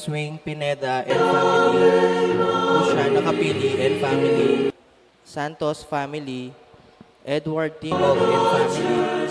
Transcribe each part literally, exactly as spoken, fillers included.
Swing Pineda and family, Luciana Capili and family, Santos family, Edward Timog and family.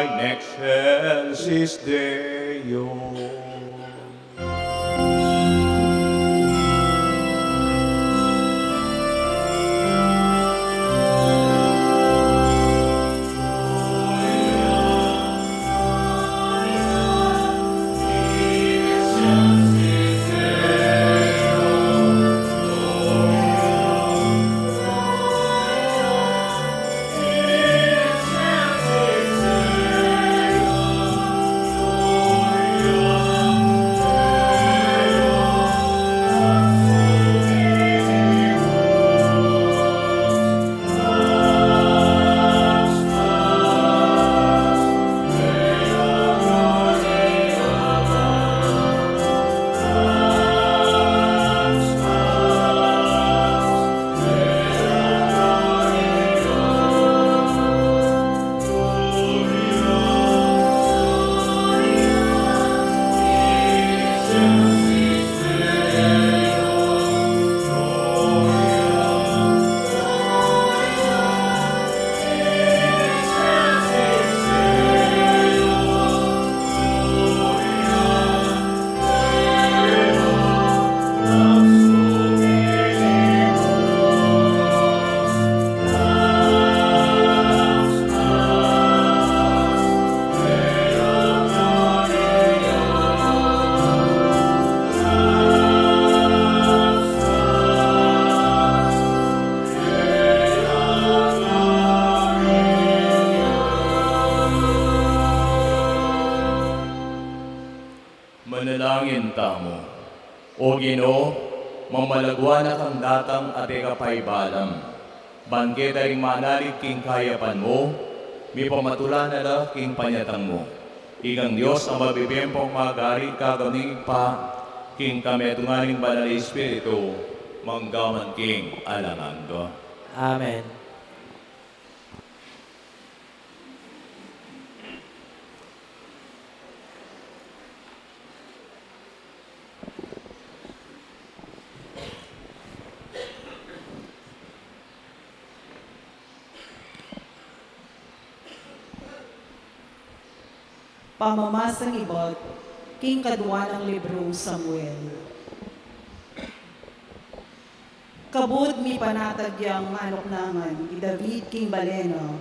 in excelsis Deo. Manalangin tamu. O Ginu, mamalagwa na kang datang at e ka paibalam. Ban keta ring manalig king kayapan mu, mipamatula na la king panyatang mu. Ikang Dios a mabibie ampong magari, kagaming Ibpa, king kametungan ning Banal a Espiritu, manggaman king alang angga. Amen. Pamamasang ibat king kadwa nang librung Samuel. Kabud mipanatag yang manuknangan i David king bale na,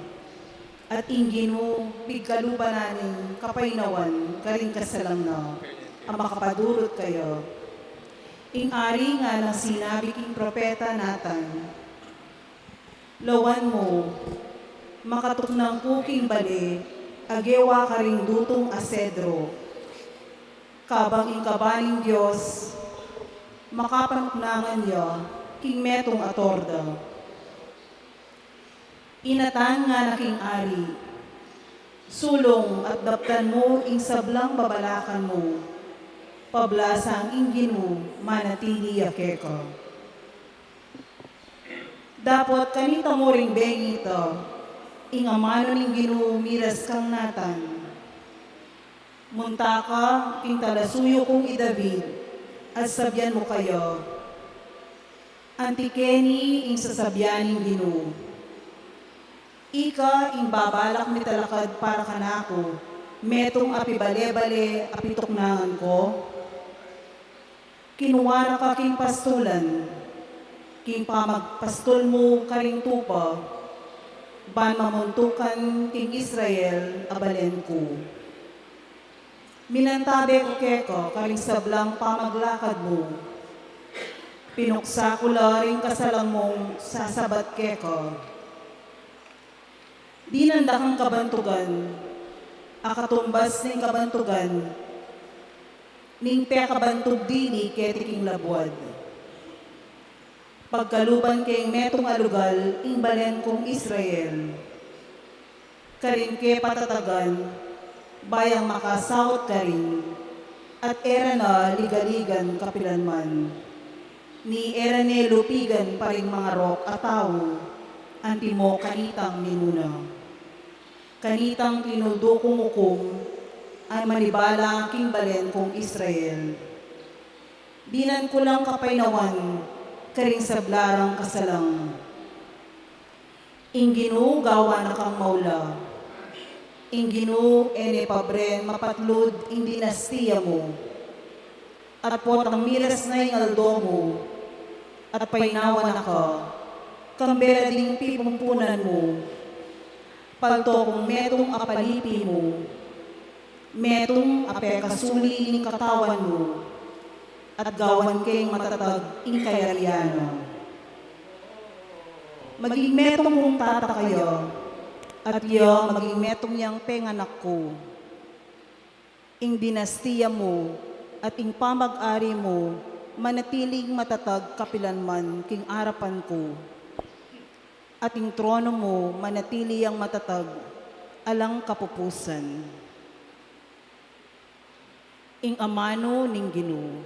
at ing Ginu pigkaluban na ning kapaynawan karing kasalang na a makapadurut kaya. Ing ari ngana sinabi king propeta Natan, "Lawan mu, makatuknang ku king bale a gewa karing dutung a sedro." Kabang ing kaba ning Dios, makapanuknangan ya king metung a torda. I Natan ngana king ari, "Sulung at daptan mu ing sablang babalakan mu, pablasang ing Ginu manatili ya keka." Dapot kanita mu ring bengi ta, ing amanu ning Ginu miras kang Natan, "Munta ka king talasuyu kung i David, at sabian mu kaya, 'Anti keni ing sasabian ning Ginu: Ika ing babalak mi talakad para kanaku, metung a pibale-bale a pituknangan ko? Kinuara ka king pastulan, king pamagpastul mu karing tupa, ban mamuntukan king Israel a balen ku. Minantabe ku keka karing sablang pamaglakad mu. Pinuksa ku la ring kasalang mung sasabat keka. Dinan da kang kabantugan a katumbas ning kabantugan ning pekabantug dili keti king labuad. Pagkaluban keng metung a lugal ing balen kung Israel, karing kepatatagan, bayang makasaut karin, at e ra na ligaligan kapilanman, ni e ra ne lupigan pa ring mangarok a tau, antimo kanitang minuna. Kanitang tinuldu kung ukum a manibala king balen kung Israel. Dinan ku lang kapaynawan karing sabla rang kasalang. Ing Ginu gawan na kang maula. Ing Ginu e ne pabren mapatlud ing dinastiya mu, at potang miras na ing aldo mu, at painawa na ka, kambe la ding pipumpunan mu, palto kung metung a palipi mu, metung a pekasuli ning katawan mu, at gawan keng matatag ing kayarian na. Maging metung kung tata kaya, at ya maging metung yang penganak ku. Ing dinastiya mu at ing pamag-ari mu manatiling matatag kapilanman king arapan ku, at ing trono mu manatili yang matatag alang kapupusan. Ing amanu ning Ginu.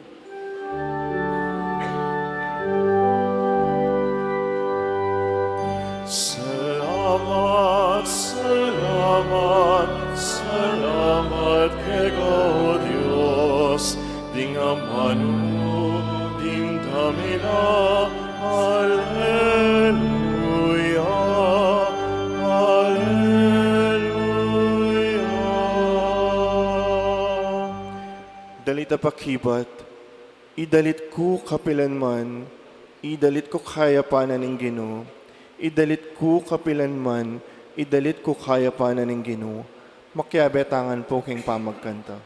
Salamat, salamat, salamat keka, O Dios, ding amanu, ding damina. Aleluya, aleluya. Dalit a pakibat. Idalit ku kapilanman, idalit ku kayapan na ning Ginu. Idalit ku kapilanman, idalit ku kayapan na ning Ginu. Makiabe tangan pu king pamagkanta.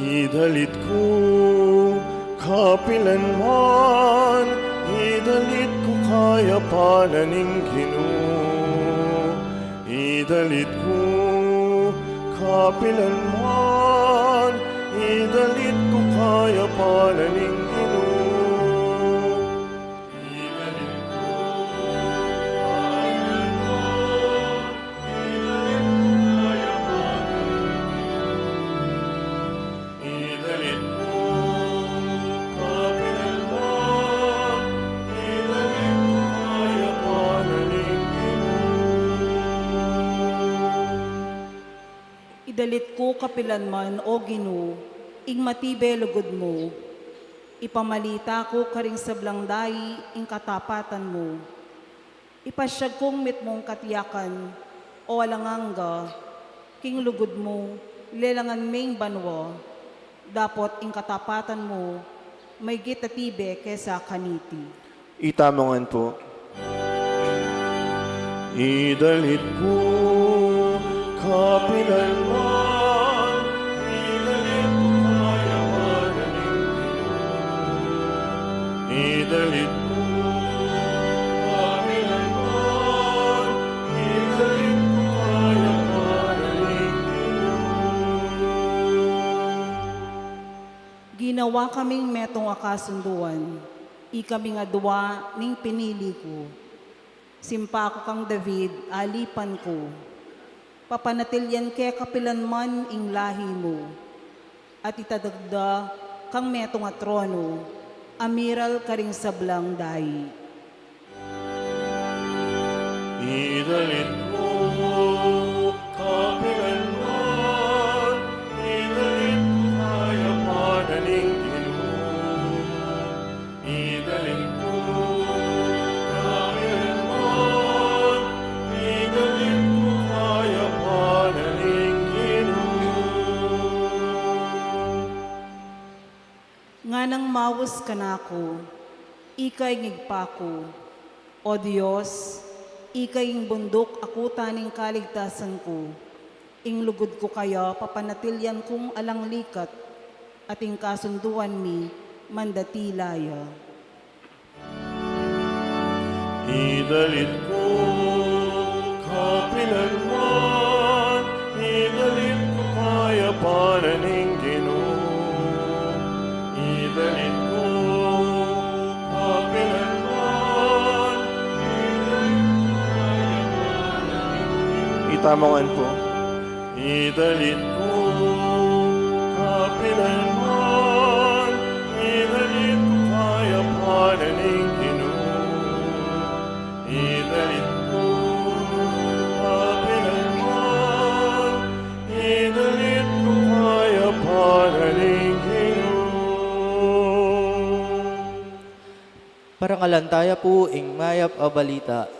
Idalit ku kapilanman, idalit ku kayapan na ning Ginu. Idalit ku kapilanman, idalit ku kayapan na ning Ginu. Idalit ku kapilanman, O Ginu, ing matibe lugud mu. Ipamalita ku karing sablang dai ing katapatan mu. Ipasyag kung mitmung katiakan, o alang angga, king lugud mu, lelangan ming banua, dapot ing katapatan mu, maygit a tibe kesa kaniti. Itamu ngan pu. Idalit ku kapilanman, idalit ku kayapan na ning Ginu. Idalit ku kapilanman, idalit ku kayapan na ning Ginu. Ginawa kaming metung a kasunduan, ikaming adua ning pinili ku. Simpa ku kang David, alipan ku. Papanatilian ke kapilanman ing lahi mu, at itatag da kang metung a trono, a miral karing sablang dai. Idalit ku kapilanman, idalit ku kayapan na ning Ginu. Idalit ku kapilanman, idalit ku kayapan na ning Ginu. Nganang maus kanaku, ika ing Ibpa ku, O Dios, ika ing bunduk a kuta ning kaligtasan ku, ing lugud ku kaya papanatilian kung alang likat, at ing kasunduan mi mandatila ya. Idalit ku kapilanman, idalit ku kayapan na ning Ginu. Idalit ku kapilanman, idalit ku kayapan na ning Ginu. Itamu ngan pu. Idalit ku kapilanman, idalit ku kayapan na ning Ginu. Idalit ku kapilanman, idalit ku kayapan na ning Ginu. Parangalan taya pu ing mayap a balita.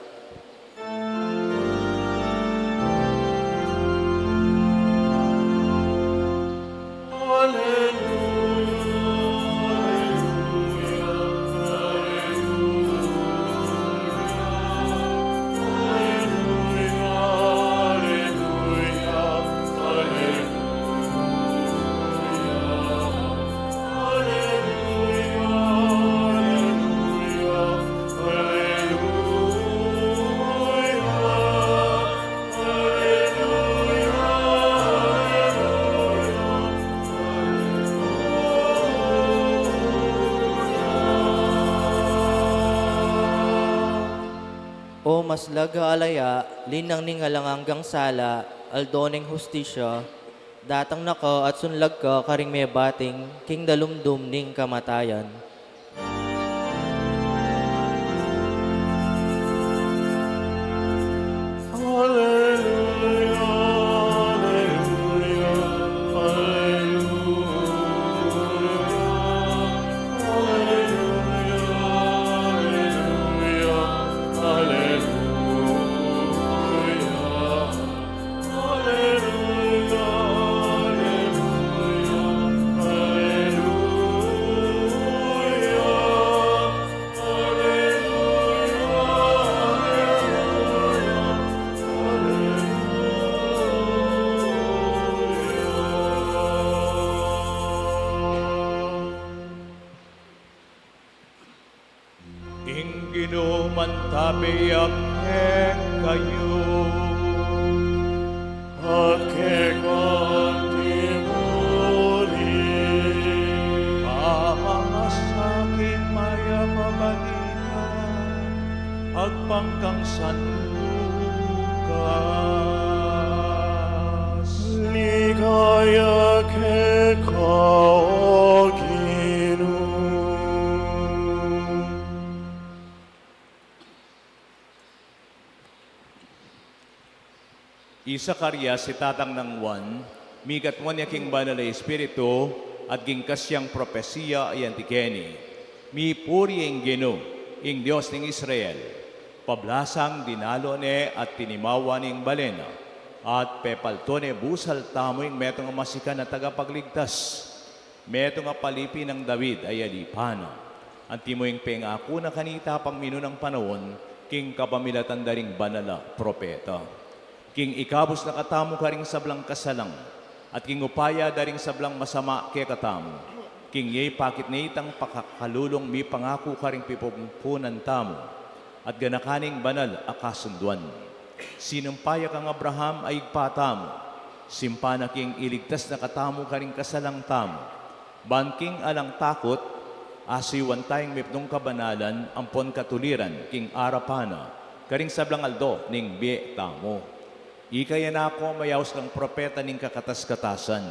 O maslag a alaya, linang ning alang anggang sala, aldo ning hustisya, datang na ka at sunlag ka karing mebating king dalumdum ning kamatayan. Alleluia, alleluia, alleluia, alleluia, alleluia, alleluia. Ing Ginu mantabe ya kekayu. At keka mu rin. Pamangasakit mayap a balita agpang kang San Lucas. Ligaya keka, O Ginu. I Zacarias, i tatang nang Juan, mikatmu ne king Banal a Espiritu, at king kasyang propesiya a anti keni. Mipuri ing Ginu, ing Dios ning Israel. Pablasang dinalu ne at tinimawa ne ing balen na, at pepaltu ne busal tamu ing metung a masikan a tagapagligtas. Metung a palipi nang David a yalipan na. Antimo ing pengaku na kanita pang minunang panaun, king kapamilatan da ring banal a propeta. King ikabus na katamu karing sablang kasalang, at king upaya da ring sablang masama kekatamu. King ipakit na itang pakakalulung mipangaku karing pipumpunan tamu. At ganakan ing banal a kasunduan. Sinumpa ya kang Abraham a ibpa tamu, simpa na king iligtas na katamu karing kasalang tamu, ban king alang takut, asuyuan tayang mipnung kabanalan ampon katuliran king arapan na, karing sablang aldo ning bie tamu. Ika ya nako mayaus kang propeta ning kakatas-katasan.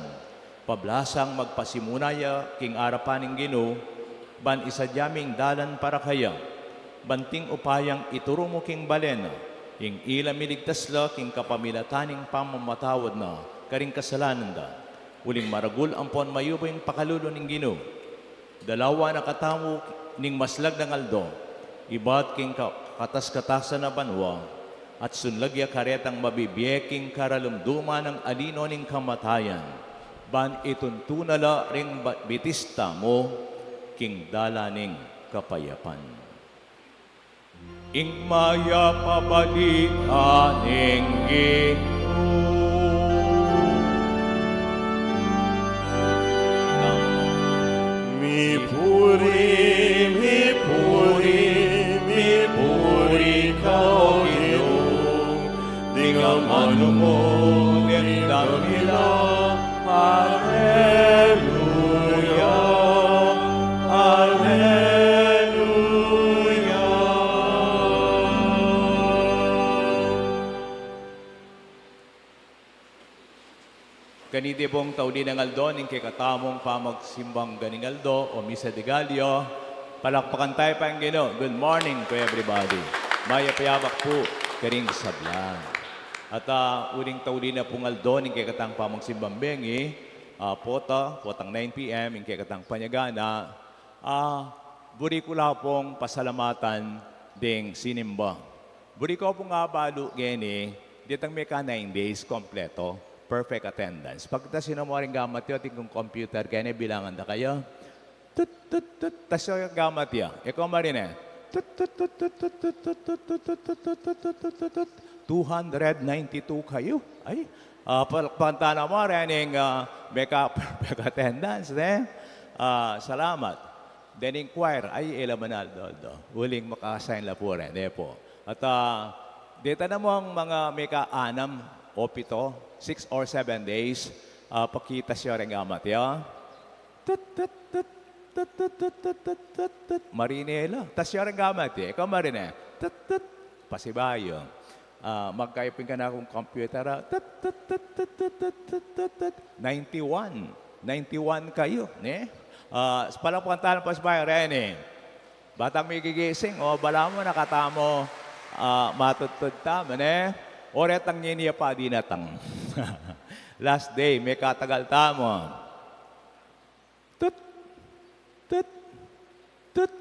Pablasang magpasimuna ya king arapan ning Ginu, ban isadia ming dalan para kaya, ban ting upayang ituru mu king balen na, ing ila miligtas la king kapamilatan ning pamamatawad na karing kasalanan da, uling maragul ampon mayumu ing pakalulu ning Ginu. Dalawa na katamu ning maslag nang aldo, ibat king ka-, kakatas-katasan a banua, at sunlag ya karetang mabibie king karalumduman nang alino ning kamatayan, ban ituntu na la ring ba-, bitis tamu king dalan ning kapayapan. Ing mayap a balita ning Ginu. Mipuri, mipuri, mipuri ka, O Ginu, ding amanung mu ning dakila. Alleluia, alleluia. Kaniti pung tauli nang aldo ning kekatamung pamagsimbang ganing aldo o Misa de Gallo, palakpakan tayu pa ing Ginu. Good morning to everybody. Mayap a yabak pu karing sabla. At, ah, uling tauli na pung aldo ning kekatang pamagsimbang bengi, ah, pota, potang nine P M, ing kekatang panyagana, ah, Buri ku la pung pasalamatan ding sinimba. Buri ku pung abalu ngeni, detang meka nine days kompleto, perfect attendance. Pagtasin mu ring gamat yu, atin kung computer keni, bilangan da kayu. Tut, tut, tut, tasin ring gamat yu. Ikaw, Marine. Tut, tut, tut, tut, tut, tut, tut, tut, tut, tut, tut, tut, tut, tut, tut, tut. Two hundred ninety-two kayu. Ay, ah, palakpakan ta naman, rening, ah, meka perfect attendance, ne? Ah, salamat. Dening choir, ay, ila manaldo-aldo. Uling maka-assign la pu rin, ne pu. At, ah, deta namang mga meka anam o pito, six or seven days, ah, pakitasin yu ring gamat yu. Tut, tut, tut, tut, tut, tut, tut, tut, tut, tut. Marine la. Tasin ring gamat yu. Ikaw, Marine. Tut, tut. Pasibayu. Ah, magkaipin ka na kung computer, ah. Tut, tut, tut, tut. Ninety-one. Ninety-one kayu, ne? Ah, palakpakan ta naman pasibayu, reni. Batang migigising, o, balamu na katamu, ah, matudtud tamu, ne? O, retang ngeni ya pa dinatang. Last day, mekatagal tamu. Tut, tut, tut,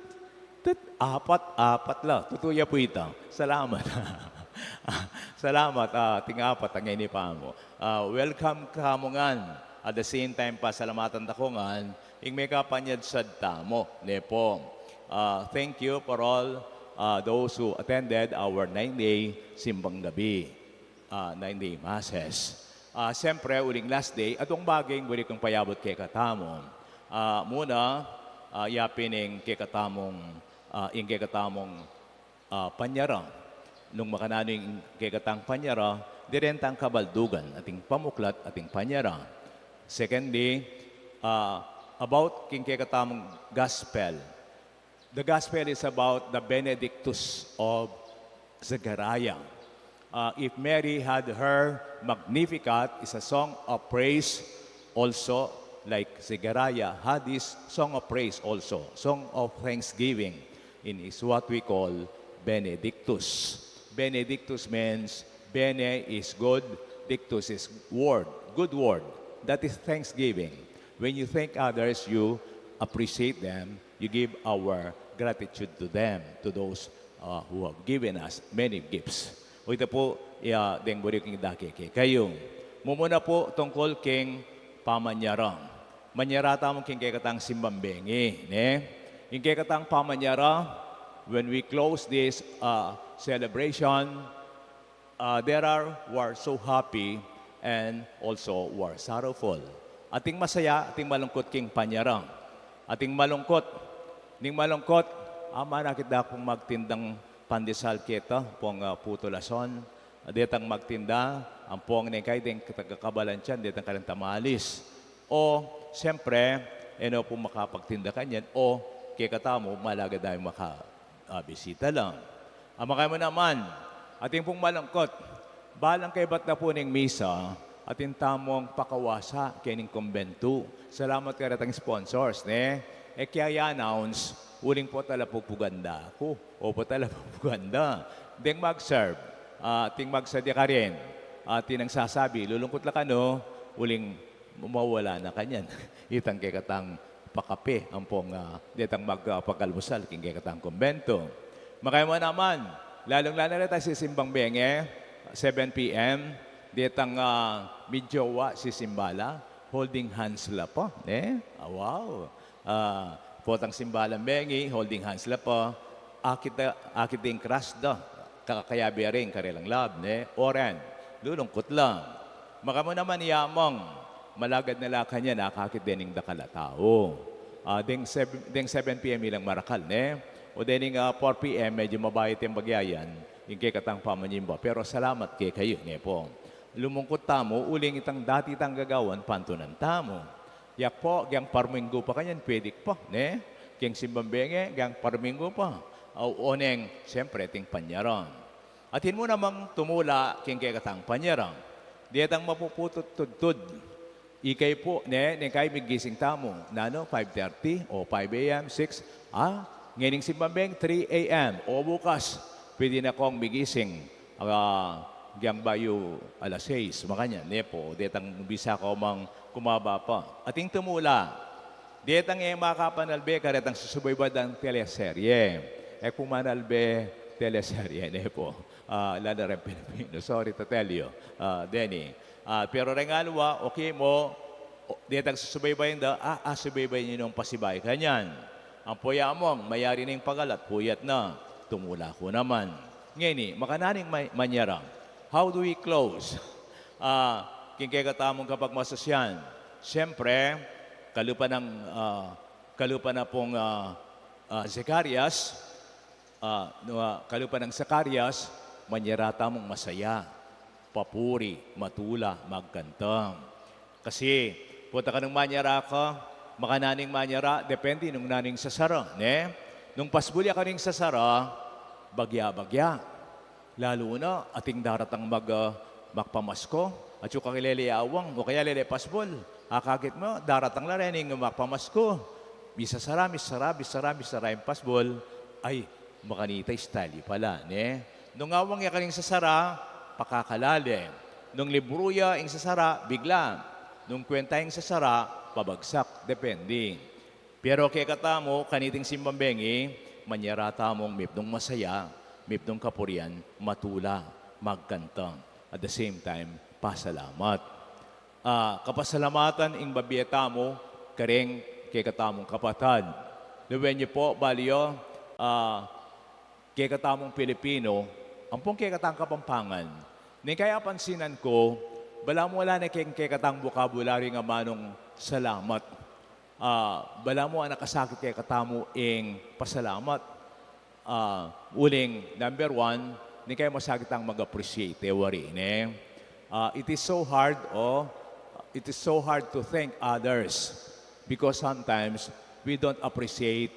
tut. Apat, apat la. Tutu ya pu ita. Salamat. Salamat, ah, ating apat, atin ngeni pa mu. Ah, welcome kamu ngan. At the same time, pasalamatan ta ku ngan ing mekapanyadsad tamu, ne pu. Ah, thank you for all, ah, those who attended our nine-day simbang gabi, ah, nine-day masses. Ah, siyempre, uling last day, atung baging buri kung payabut kekatamu. Ah, muna, ah, yapin ing kekatamung, ah, ing kekatamung, ah, panyara. Nung makananu ing kekatang panyara, direntang kabaldugan, ating pamuklat, ating panyara. Secondly, ah, about king kekatamung gospel. The gospel is about the Benedictus of Zechariah. Uh, if Mary had her Magnificat, is a song of praise also, like Zechariah had his song of praise also, song of thanksgiving, in is what we call Benedictus. Benedictus means bene is good, dictus is word, good word. That is thanksgiving. When you thank others, you appreciate them, you give our gratitude to them, to those, uh, who have given us many gifts. O ita pu, ya, deng buri kung idake kekayu. Mumuna pu tungkul king pamanyara. Manyara tamu king kekatang simbang bengi, ne? Ing kekatang pamanyara, when we close this, uh, celebration, uh, there are who are so happy and also who are sorrowful. Ating masaya, ating malungkut king panyara. Ating malungkut, ning malungkut, ama, nakit da kung magtindang pandesal keta, pung, ah, putulason. Detang magtinda, ampong neng kai deng taga Cabalantian, detang kalang tamalis. O, siyempre, e no pu makapagtinda kanyan, o, kekatamu, malagad da maka, ah, bisita la. Ampo kaya mu naman, atin pung malungkut, balang kaybat na pu ning misa, atin tamung pakawasa keni king kumbentu. Salamat karetang sponsors, ne? E kaya i-announce, uling pu talapupugan da ku. Opu talapupugan da. Deng mag-serve, ah, atin mag-serve ya karin. Atin nang sasabi, lulungkut la kanu, uling mawala na kanyan itang kekatang pakape, ampong, ah, detang mag-, ah, pag-almusal king kekatang kumbentu. Makaya mu naman, lalung-lalu na reta sisimbang bengi, seven P M, detang, ah, mi-jowa sisimba la, holding hands la pa, ne? Ah, wow. Ah, potang simba lang bengi, holding hands la pa, akit da, akit ding kras da, kakayabe ring karelang lab, ne? O ren, lulungkut la. Makamu naman i Amang, malagad na la kanyan, akakit dening dakal a tau. Ah, deng sev-, deng seven P M ilang marakal, ne? O dening, ah, four P M, medyo mabayat yang bagyayan, ing kekatang pamanyimba. Pero salamat kekayu, ne pu. Lumungkut tamu, uling itang dati tang gagawan, pantunan tamu. Yak pu, gyang parminggu pa kanyan, pwede pa, ne? King simbang bengi, gyang parminggu pa. Aw, oneng, siyempre, ating panyara. Atin mu namang tumula king kekatang panyara. Detang mapuputut tudtud. Ikay pu, ne, neng kai migising tamu. Nanu, five thirty o five A M, six? Ah, ngening simbang bengi, three A M. O bukas, pwede na kong migising. Ah, gyang bayu alas sais, makanyan, ne pu, detang bisa ko mang kumaba pa. Ating tumula, Detang e makapanalbe karetang susubaybay dang teleserye. E ku manalbe teleserye, ne po. Ah, lala reng Pilipino. Sorry to tell you, ah, Denny. Ah, pero reng aliwa, okay mu, o, detang susubaybay da, ah, ah, subaybay ne nung pasibayu kanyan. Ampo ya mung, mayari neng pagalat, puyat na, tumula ku naman. Ngeni, makananu ing ma-, manyara. How do we close? Ah, king kekatamung kapagmasusyan. Siyempre, kalupa nang, ah, kalupa na pung, ah, ah, Zacarias, ah, no, ah, kalupa nang Zacarias, manyara tamung masaya, papuri, matula, magkanta. Kasi, pota ka nung manyara ka, makananu ing manyara, depende nung nanu ing sasara, ne? Nung pasbul ya ka ning sasara, bagya-bagya. Lalu na, ating daratang mag, ah, magpamasko, atyu kang lele awang, o kaya lele pasbul. Akakit mu, daratang la reng magpamasko. Misasara, misasara, misasara, misasara ing pasbul. Ay, makanita style pala, ne? Nung awang ya ka ning sasara, pakakalale. Nung libru ya ing sasara, bigla. Nung kwenta ing sasara, pabagsak. Depende. Pero kekatamu, kaniting simbang bengi, manyara tamung mipnung masaya, mipnung kapurian, matula, magkanta. At the same time, pasalamat. Ah, kapasalamatan ing babie tamu kareng kekatamung kapatad. Lawen yu pu, balu yu, ah, kekatamung Pilipino, ampong kekatang Kapampangan. Ning kaya pansinan ku, balamu ala ne keng kekatang bokabulari ing amanung salamat. Ah, balamu anakasakit kekatamu ing pasalamat. Ah, uling number one, ning kaya masakit tang mag-appreciate, e wari, ne? Ah, it is so hard, oh, it is so hard to thank others because sometimes we don't appreciate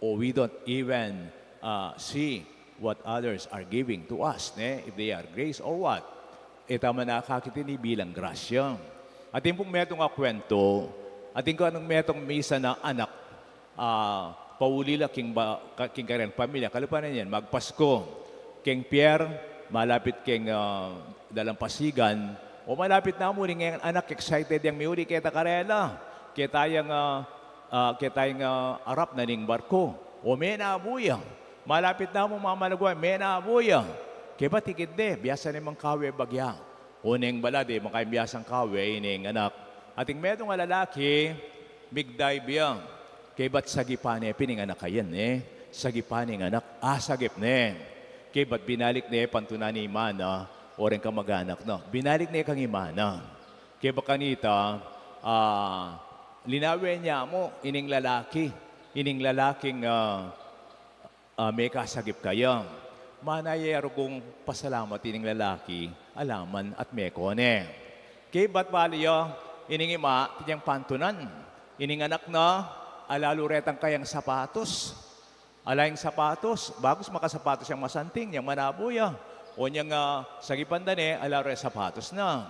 or we don't even, ah, see what others are giving to us, ne? If they are grace or what. E tamu nakakit ini bilang grasya. Atin pung metung a kwento, atin kanu metung misan a anak, ah, pauli la king ba-, ka-, king kareng pamilya, kalupa na niyan, magpasko. King pier, malapit king, ah, dalampasigan, o malapit na mu, ning anak, excited yang miuli keta karela. Keta yang, ah, ah, keta yang, ah, arap na ning barku. O menabu ya. Malapit na mu mamalaguan, menabu ya. Kaybat ikit de, biasa ne mang kawe bagya. O neng bala de, makayang biasang kawe, ining anak. Atin metung a lalaki, migdive ya. Kaybat sagipan ne pin ing anak a yan, e. Sagipan ne ing anak, asagip ne. Kaybat binalik ne, pantunan ne ing imana, o reng kamaganak na. Binalik ne kang imana. Kaybat kanita, ah, linawen ya mu, ining lalaki, ining lalaking, ah, ah, mekasagip kaya. Mana ya rugong pasalamat ining lalaki, ala man at meko ne. Kaybat balu ya, ining ima, atin yang pantunan. Ining anak na, ala lu retang kayang sapatos. Ala yang sapatos, bagus makasapatos yang masanting, yang manabu ya. O niyang, ah, sagipan da ne, ala reng sapatos na.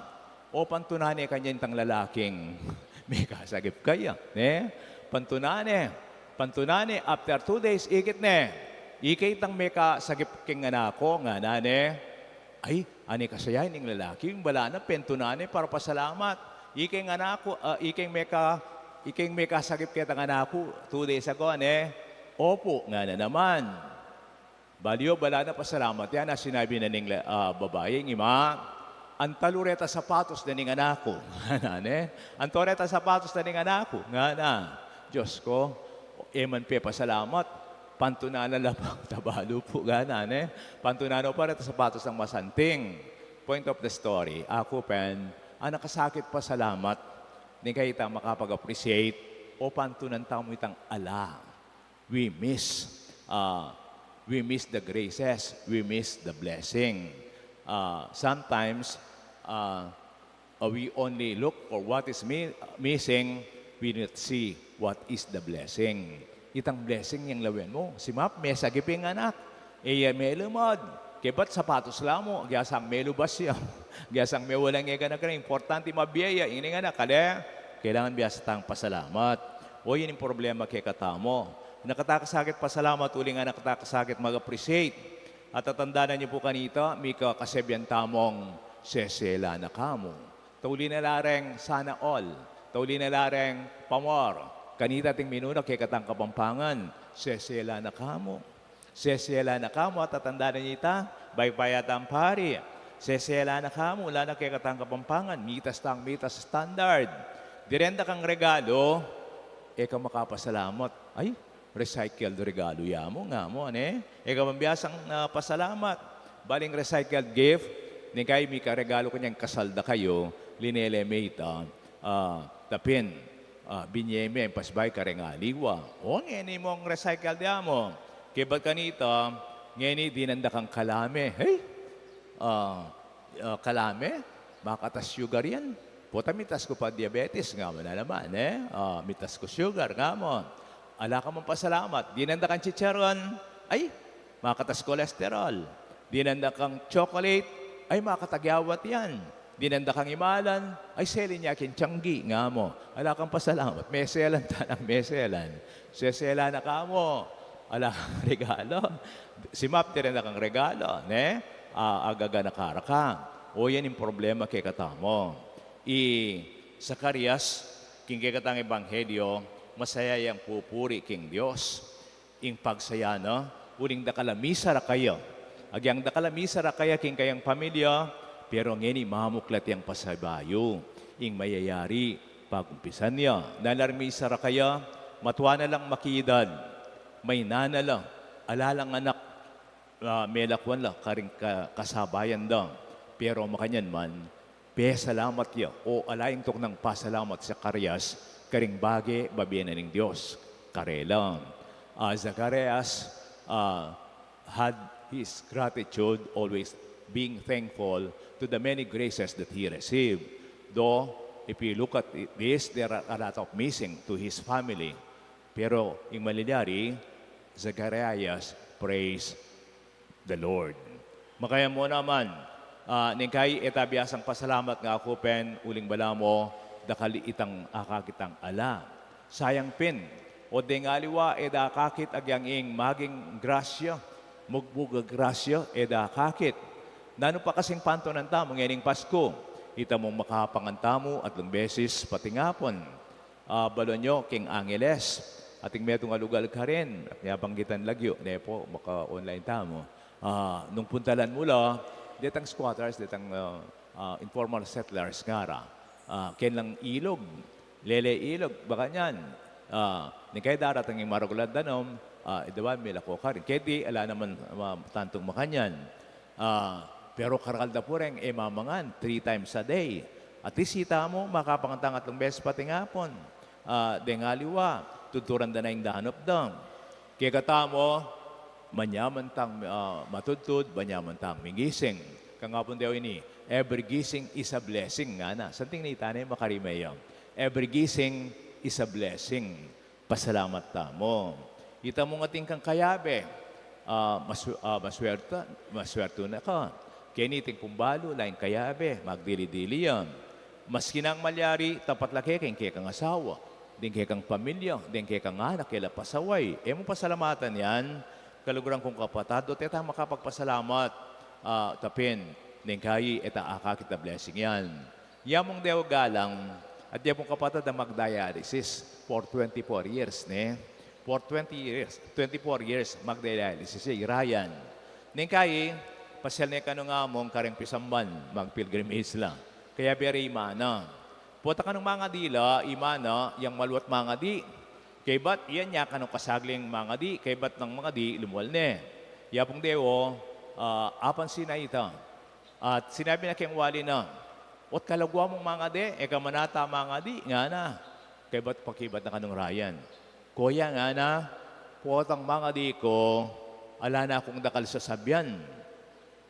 O pantunan ne kanyan itang lalaking mekasagip kaya, ne? Pantunan ne, pantunan ne, after two days, ikit ne. Ika itang mekasagip keng anak ku, ngana ne. Ay, ane kasaya ining lalaki, ing bala na pentunan ne para pasalamat. Ika ing anak ku, ah, ika ing meka-, ika ing mekasagip ketang anak ku, two days ago, ne? Opu, ngana naman. Balu yu, bala na pasalamat ya, na sinabi na ning, ah, babai, ing ima, "Anto lu reta sapatos na ning anak ku?" Ngana ne. "Anto reta sapatos na ning anak ku?" Ngana. Diyos ku, e man pepasalamat. Pantunan na la pang tabalu pu, ngana ne. Pantunan no pa reta sapatos nang masanting. Point of the story, aku pen, anakasakit pasalamat. Ning kaya ita makapag-appreciate, o pantunan tamu itang ala. We miss, uh, we miss the graces, we miss the blessing. Uh, sometimes, uh, uh, we only look for what is mi-, missing, we not see what is the blessing. Itang blessing yang lawen mu, si Map, mesagip ing anak. E ya melumad. Kaybat sapatos la mu, agyasang melubas ya. Agyasang mewalang e gana-gana, importante mabie ya, ining anak, kale, kailangan biasa tang pasalamat. O, yan ing problema kekatamu. Nakata kasakit pasalamat, uling nakata kasakit mag-appreciate. At tatandanan yu pu kanita, mika kasebian tamung sesela na kamu. Tauli na la reng sana all. Tauli na la reng pamor. Kanita ating minuna kekatang Kapampangan, sesela na kamu. Sesela na kamu, at tatandanan ita, bayu pa yata ang pari. Sesela na kamu, lana kekatang Kapampangan, mitas tang mitas standard. Direnda kang regalo, e ka makapasalamat. Ay, recycled regalo ya mu, nga mu, ane? E ka pang biasang, ah, pasalamat. Baling recycled gift, ning kai mika regalo kanyang kasal da kayu, linele me ita, ah, tapin, ah, binye me, pasbay kareng aliwa. O, ngeni mung recycled ya mu. Kebat kanita, ngeni dinanda kang kalame. Hey! Ah, ah, kalame, makatas sugar yan. Pota, mitas ku pa diabetes, nga mu na naman, e? Ah, mitas ku sugar, nga mu. Ala ka mang pasalamat. Dinanda kang chicharon. Ay, makatas cholesterol. Dinanda kang chocolate. Ay, makatagyawat yan. Dinanda kang imalan. Ay, selin ya king tianggi, nga mu. Ala kang pasalamat. Meselan ta nang meselan. Sesela na kamu. Ala kang regalo. Si Map, direnda kang regalo, ne? Ah, agaga na karaka. O, yan ing problema kekatamu. I Zacarias, king kekatang ebanghelyo, masaya yang pupuri king Dios. Ing pagsaya na, uling dakal a misa ra kaya. Agyang dakal a misa ra kaya king kayang pamilya, pero ngeni mamuklat yang pasibayu. Ing mayayari, pagumpisan ya. Nanu la ring misa ra kaya, matua na lang makidad. Mayna na la, ala lang anak, ah, melakwan la karing ka-, kasabayan da. Pero makanyan man, pesalamat ya, o ala ing tuknang pasalamat si Zacarias karing bage babie na ning Dios karela. Ah, Zacarias, ah, had his gratitude, always being thankful to the many graces that he received. Though, if you look at it, this, there are a lot of missing to his family. Pero ing malilyari, Zacarias praise the Lord. Makaya mu naman, ah, neng kai e ta biasang pasalamat nga aku pin, uling balamu, dakal itang akakit tang ala. Sayang pin, o deng aliwa e da akakit agyang ing maging grasya, mugbug a grasya e da akakit. Nanu pa kasing pantunan tamu ngening Pasku, ita mung makapangan tamu atlung beses patingapun. Ah, balu yu king Angeles, ating metung a lugal karin, at niyabanggitan lagyu, ne pu, maka-online tamu. Ah, nung puntalan mu la, detang squatters, detang, ah, ah, informal settlers ngara. Ah, keni lang ilug, lele ilug, bakanyan. Ah, neng kai darating ing maragul a danum, ah, e da ba milako karin. Keti, ala naman, ah, tantung makanyan. Ah, pero karakal da pu reng e mamangan three times a day. At least ita mu, makapangan tang atlung beses patingapun. Ah, deng aliwa, tudturan da na ing danup da. Kekatamu, manyaman tang, ah, matudtud, manyaman tang migising. Kangapun dewa ini, every gising is a blessing, ngana. Santing nita ne makarime ya. Every gising is a blessing. Pasalamat tamu. Ita mung atin kang kayabe, ah, masu-, ah, maswerta, maswertu na ka. Keni ing pumbalu, laing kayabe, magdili-dili ya. Maski nang malyari, tapat la keka ing kekang asawa, ding kekang pamilya, ding kekang anak, e la pasaway. E mu pasalamatan yan, kaluguran kung kapatad, dot e ta makapagpasalamat, ah, tapin, neng kai e ta akakit a blessing yan. Ya mung dewa galang, atin pung kapatad a magdialysis for twenty-four years, ne? For twenty years, twenty-four years, magdialysis ya, i Ryan. Neng kai, pasyal ne kanu ngamung kareng pisamban, mag-pilgrimage la. Kayabe re i mana. Pota kanung mangadi la, i mana, yang maluat mangadi. Kaybat, yan ya kanung kasagling mangadi, kaybat nang mangadi, lumwal ne. Ya pung dewa, ah, apansin na ita. At sinabi na keng wali na, "Ot kalagwa mung mangadi, e ka man ata mangadi," ngana. Kaybat pakibat na kanung Ryan. "Kuya," ngana, "potang mangadi ku, ala na kung dakal sasabian.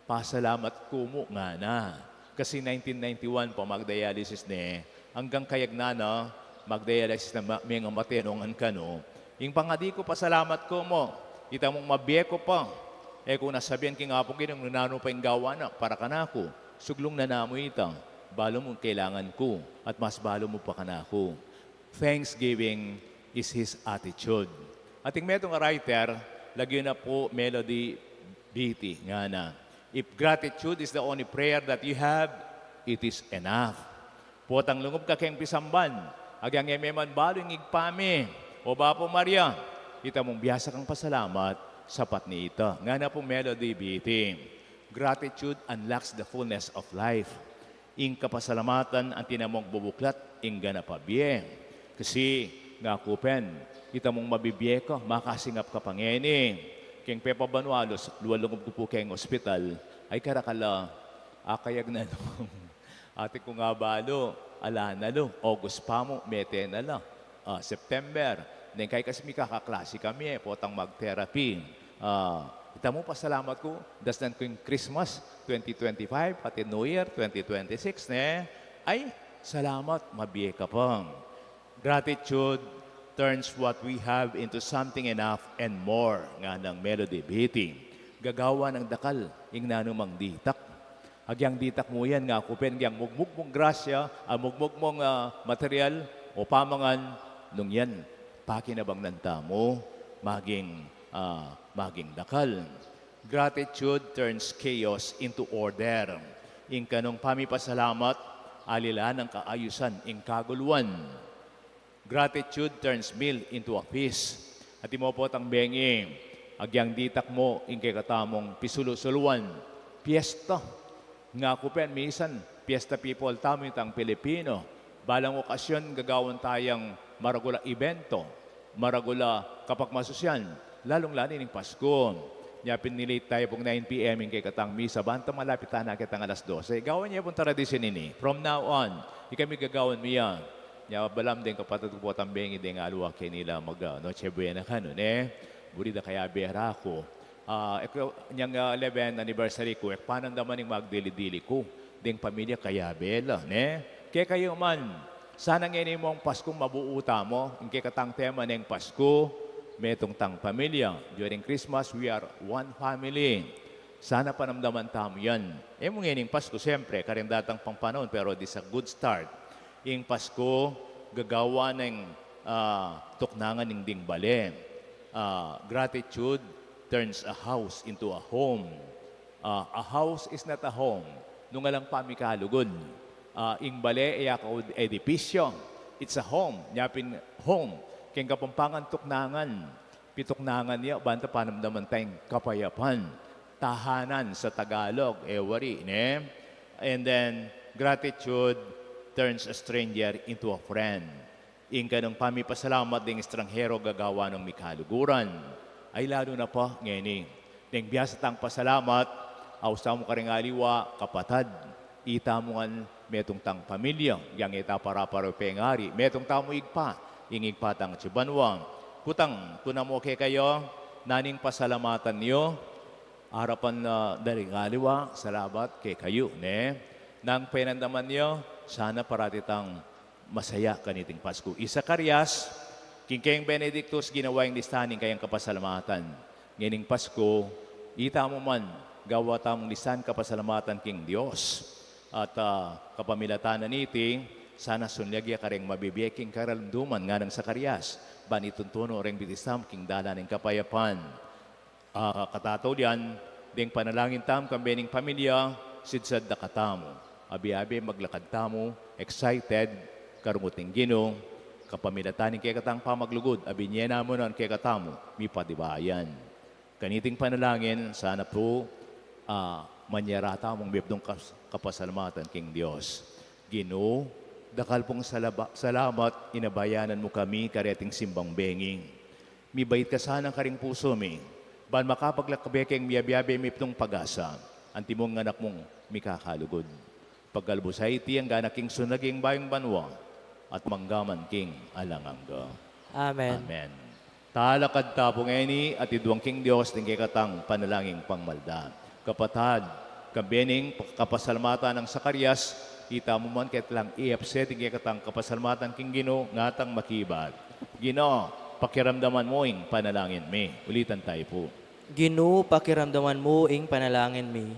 Pasalamat ku mu," ngana. Kasi nineteen ninety-one pa magdialysis ne, anggang kayag na na, magdialysis na ma-, mengamate nung kanu. Ing pangadi ku, pasalamat ku mu, ita mung mabie ku pa. E ku na sabian king Apung Ginu nung nanu pa ing gawa na para kanaku. Suglung na namu ita. Balu mu kailangan ku, at mas balu mu pa kanaku. Thanksgiving is his attitude. Ating metung a writer, lagyu na pu Melody Beatty, ngana, "If gratitude is the only prayer that you have, it is enough." Potang lungub ka keng pisamban, Agyang e me man balu ing Ibpa mi, o Bapu Maria, ita mung biasa kang pasalamat, sapat na ita. Ngana pung Melody Beatty, "Gratitude unlocks the fullness of life." Ing kapasalamatan atin a magbubuklat ing ganap a bie. Kasi, ngaku pin, ita mung mabibie ka, makasingap ka pa ngeni. Keng pepabanua, lus-, lualungub ku pu keng ospital, ay karakal a, akayag na nung Ati ku nga balu, ala na lu, August pa mu, mete na la. Ah, September, neng kai kasi mikakaklase kami e, potang mag-therapy. Ah, ita mu pasalamat ku, dasnan ku ing Christmas twenty twenty-five, pati New Year twenty twenty-six, ne? Ay, salamat, mabie ka pa. Gratitude turns what we have into something enough and more, nganang Melody Beatty. Gagawan nang dakal ing nanumang ditak. Agyang ditak mu yan, ngaku pin, agyang mugmug mung grasya, a mugmug mung, ah, material o pamangan, nung yan pakinabangnan tamu, maging, ah, maging dakal. Gratitude turns chaos into order. Ing kanung pamipasalamat, alilan nang kaayusan ing kaguluan. Gratitude turns meal into a feast. Antimo potang bengi, agyang ditak mu ing kekatamung pisulu-suluan, piesta. Ngaku pin, misan, piesta people tamu itang Pilipino. Balang okasyon, gagawan tayang maragul a ebento, maragul a kapagmasusyan, lalung-lalu ning Pasku. Nya pin, ni-late tayu pung nine P M ing kekatang misa, banta malapit na kitang alas dose. Gawan ye pung tradisyun ini. From now on, ikami gagawan mi ya. Nya, balam deng kapatad ku potang bengi deng aliwa, keni la mag, ah, Noche Buena kanu, ne? Buri da kayabe ra ku. Ah, e ku, nyang, ah, eleventh anniversary ku, e ku panandaman ing magdili-dili ku deng pamilya, kayabe la, ne? Kekayu man, sana ngeni mung Pasku mabuu tamu, ing kekatang tema neng Pasku, metung tang pamilya. During Christmas, we are one family. Sana panamdaman tamu yan. E mu ngening Pasku, siyempre, kareng datang pang panaun, pero this a good start. Ing Pasku, gagawan neng, ah, tuknangan ning ding bale. Ah, gratitude turns a house into a home. Ah, a house is not a home nung alang pamikalugud. Ah, ing bale e ya kaud edipisyo. It's a home. Nya pin home. Keng Kapampangan tuknangan. Pituknangan ya, banta panamdaman tang kapayapan. Tahanan sa Tagalog, e wari, ne? And then, gratitude turns a stranger into a friend. Ing kanung pamipasalamat ding estranghero gagawan nang mikaluguran. Ay lalu na pa ngeni. Deng biasa tang pasalamat, ausan mu kareng aliwa, kapatad, ita mu ngan metung tang pamilya, yang ita para-para pengari, metung tamu Ibpa, ing Ibpa tang atsu banua. Kutang ku na mu kekayu, nanu ing pasalamatan yu, arapan na da ring aliwa, salamat kekayu, ne? Nung penandaman yu, sana parati tang masaya kaniting Pasku. I Zacarias, king keng Benedictus, ginawa yang listahan ning kayang kapasalamatan. Ngening Pasku, ita mu man, gawa tamung listahan kapasalamatan king Dios. At, ah, kapamilatan na niti, sana sunyag ya kareng mabibie king karalumduman, nganang Zacarias, ban ituntun no reng bitis tamu king dalan ning kapayapan. Ah, katataulian, deng panalangin tamu kambe ning pamilya, sidsad da katamu. Abe-abe maglakad tamu, excited, karungut ning Ginu, kapamilatan ning kekatang pamaglugud, a binye na mu na kekatamu, mipadibayan. Kaniting panalangin, sana pu, ah, manyara tamung mipnung kas-, kapasalamatan king Dios. Ginu, dakal pung salaba-, salamat, inabayanan mu kami kareting simbang bengi. Mibait ka sana karing pusu mi, ban makapaglakbe keng miabe-abe mipnung pag-asa, antimong anak mung mikakalugud. Pagkalub sa iti, angga na king sunyag ing bayung banua, at mangga man king alang angga. Amen. Amen. Talakad ta pu ngeni, at iduang king Dios ding kekatang panalangin pangmalda. Kapatad, kambe ning kapasalamatan nang Zacarias, ita mu man ketlang iepse ding kekatang kapasalamatan king Ginu, ngatang makibat. Ginu, pakiramdaman mu ing panalangin mi. Ulitan tayu pu. Ginu, pakiramdaman mu ing panalangin mi.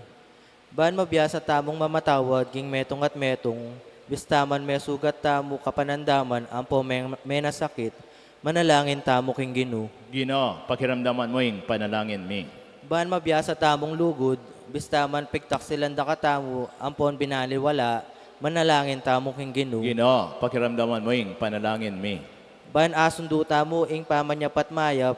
Ban mabiasa tamung mamatawad king metung at metung, bista man mesugat tamu kapanandaman ampo me-, menasakit, manalangin tamu king Ginu. Ginu, pakiramdaman mu ing panalangin mi. Ban mabiasa tamung lugud, bista man pigtaksilan da katamu ampon binaliwala, Manalangin tamu king Ginu. Ginu, pakiramdaman mu ing panalangin mi. Ban asundu tamu ing pamanyapat mayap,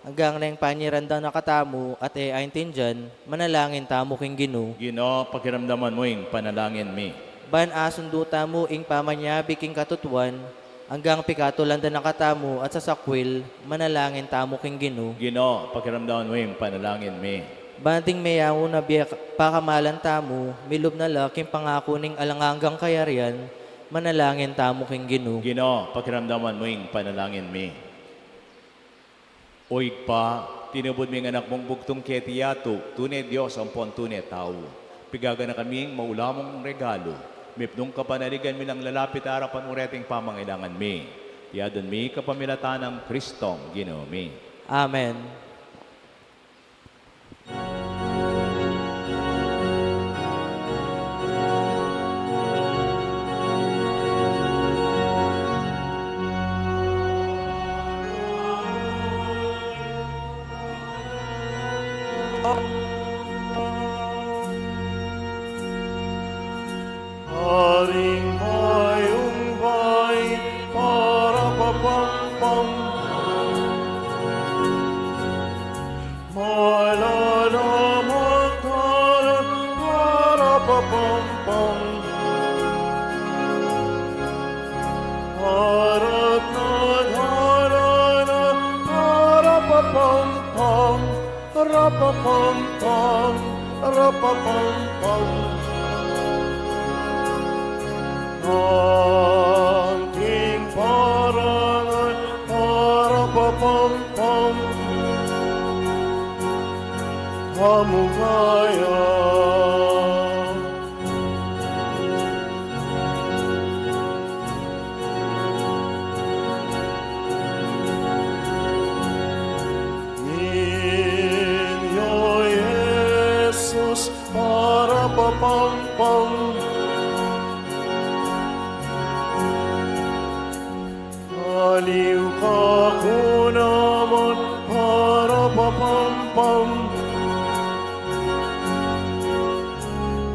anggang neng panyiran da na katamu at e aintindian, manalangin tamu king Ginu. Ginu, pakiramdaman mu ing panalangin mi. Ban asundu tamu ing pamanyabi king katutuan, anggang pikatulan da na katamu at sasakwil, manalangin tamu king Ginu. Ginu, pakiramdaman mu ing panalangin mi. Ban ding meyangu na bie pakamalan tamu, milub na la king pangaku ning alang anggang kayarian, manalangin tamu king Ginu. Ginu, pakiramdaman mu ing panalangin mi. O Ibpa, tinubud ming anak mung bugtung keti yatu, tune Dios ampon tune tau. Pigaganakan ming maulamu mung regalu, mipnung kapanaligan mi lang lalapit arapan mu reting pamangailangan mi. Iti adwan mi kapamilatan nang Kristong Ginu mi. Amen. Aring bayung bay, para papampam. Malalaman talan, para papampam. Arat na dalan, para papampam. Rapapampam, rapapampam. Anting parangal, parapapampam. Amu kaya. Ninyo Jesus, para papampam. Aliw ka ku naman, para papampam.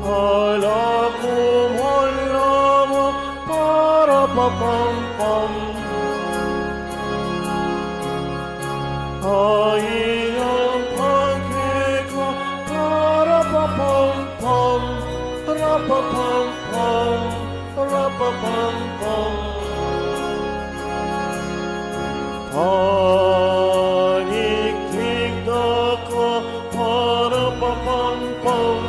Ala ku man lamang, para papampam. Aiyang pagkeka, para papampam, rapapampam, rapapampam. Paniktik da ka, para papampam.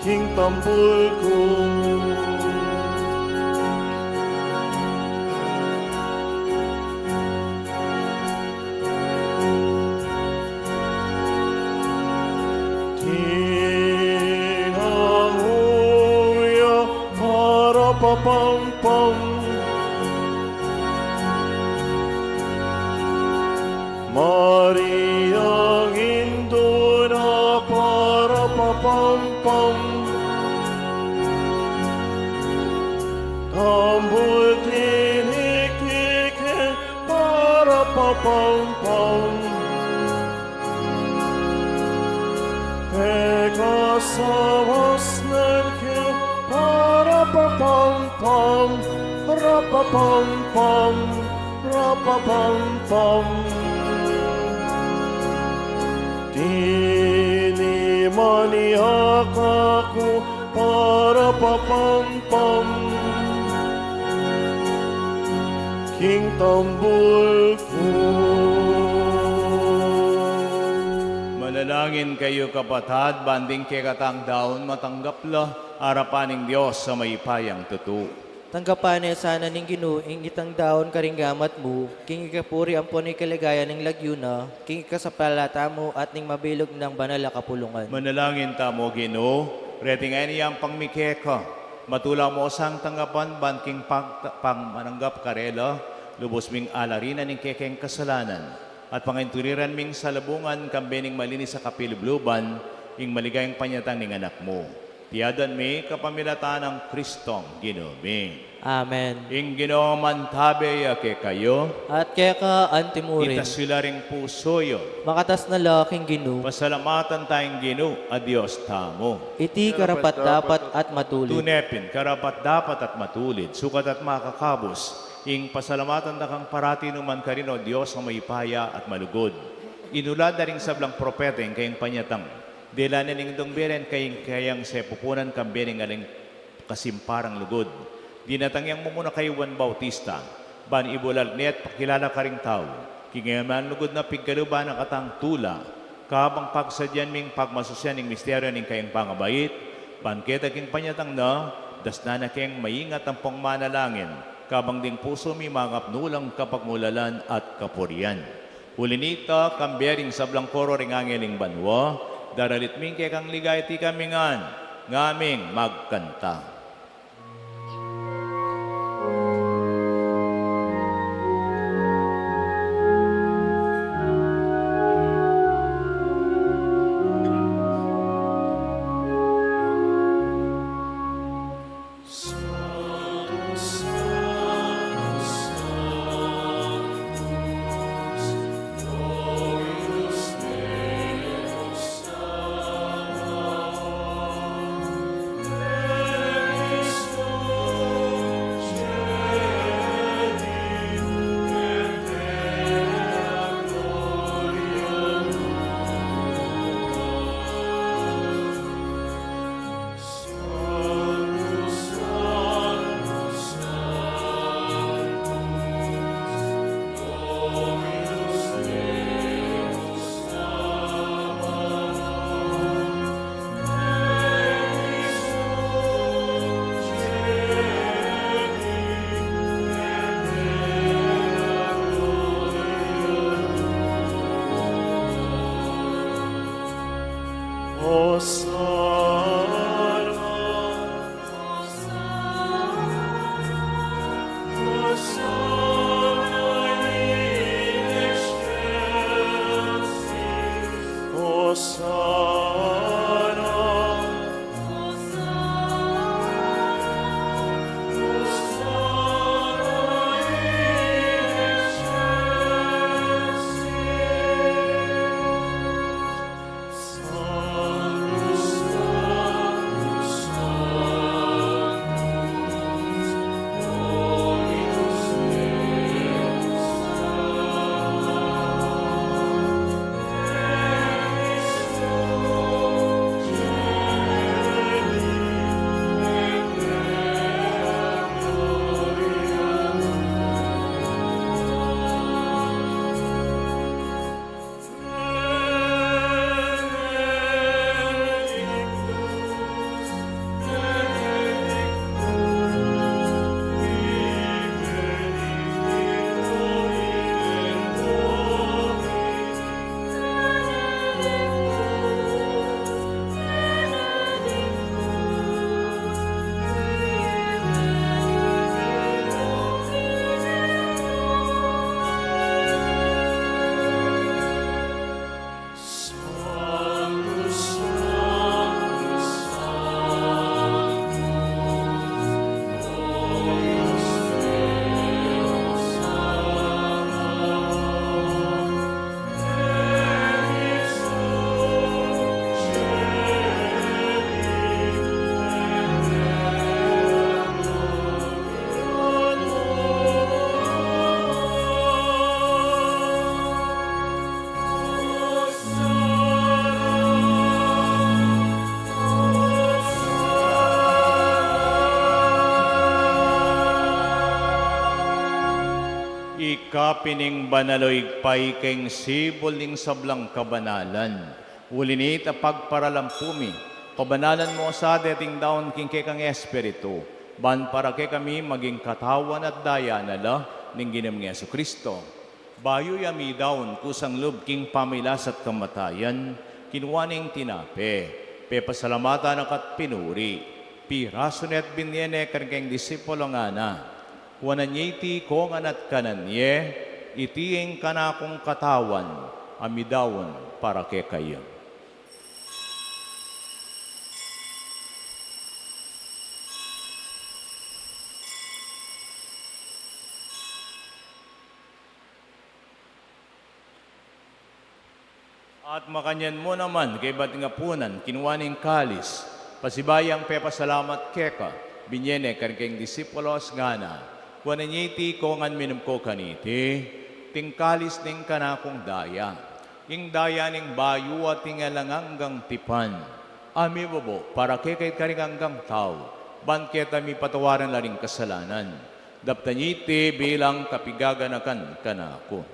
King tambul ku. Tinangu ya, para papampam. Mariang Indu na, para papampam. Tambul tiniktik e, para papampam. Pekasawas nang ke, para papampam, rapapampam, rapapampam. Tiniman ya kaku, para papampam. King tambul ku. Manalangin kayu, kapatad, ban ding kekatang daun matanggap la arapan ning Dios a mayupayang tutu. Tanggapan na sana ning Ginu ing itang daun karing gamat mu, king ikapuri ampon ikaligaya ning lagyu na, king ikasapalata mu at ning mabilug nang banal a kapulungan. Manalangin tamu, Ginu, reting ayan yang pangmi keka, matula mu sang tanggapan ban king pag-, pangmananggap karela, lubus ming alarinan ing kekeng kasalanan, at pangintuliran ming salubungan kambe ning malinis a kapilubluban, ing maligayang panyatang ning Anak mu. Iti aduan mi kapamilatan nang Kristong Ginu mi. Amen. Ing Ginu mantabe ya kekayu. At keka antimurin. Itas yu la ring pusu yu. Makatas na la king Ginu. Pasalamatan taya ing Ginu a Dios tamu. Iti karapat-dapat at matulid. Tune pin, karapat-dapat at matulid, sukat at makakabus, ing pasalamatan da kang parati nu man karin, O Dios, a mayupaya at malugud. Inula da ring sablang propeta ing kayang panyatang. Dela na ning dungbiren kayang, kayang sepupunan kambe ning alang kasimparang lugud. Dinatang yang mumuna kay Juan Bautista, ban ibulad ne at pakilala karing tau king e man lugud na pigkaluban a katang tula, kabang pagsadyan ming pagmasusian ing misteryu ning kayang pangabait, ban keta king panyatang na, dasnan na keng maingat ampong manalangin, kabang ding pusu mi mangapnu lang kapagmulalan at kapurian. Uli nita, kambe ring sablang koro ring angel ning banua, daralit mi ing kekang ligaya, iti kami ngan, ngaming magkanta. Ika pin ing banal, o Ibpa, ika ing sibul ning sablang kabanalan. Uli nita, pagparalampu mi, kabanalan mu sa deting daun king kekang Espiritu, ban para kekami maging katawan at daya na la ning Ginu ming Jesucristo. Bayu ya midaun kusang lub king pamilas at kamatayan, kinua ne ing tinape, pepasalamatan na ka at pinuri, pirasu ne at binie ne karing kayang disipulu, ngana: Kuanan ye iti kongan at kanan ye, iti ing kanakung katawan a midaun para kekayu. At makanyan mu naman, kaybat ning apunan, kinua ne ing kalis, pasibayu yang pepasalamat keka, binye ne karing kayang disipulos, ngana: Kuanan ye iti, kongan minum ko kaniti, iti ing kalis ning kanakung daya, ing daya ning bayu at ing alang anggang tipan, a mibubuk para kekayu at karing anggang tau, ban keta mipatawaran la ring kasalanan. Daptan ye iti bilang kapigaganakan kanaku.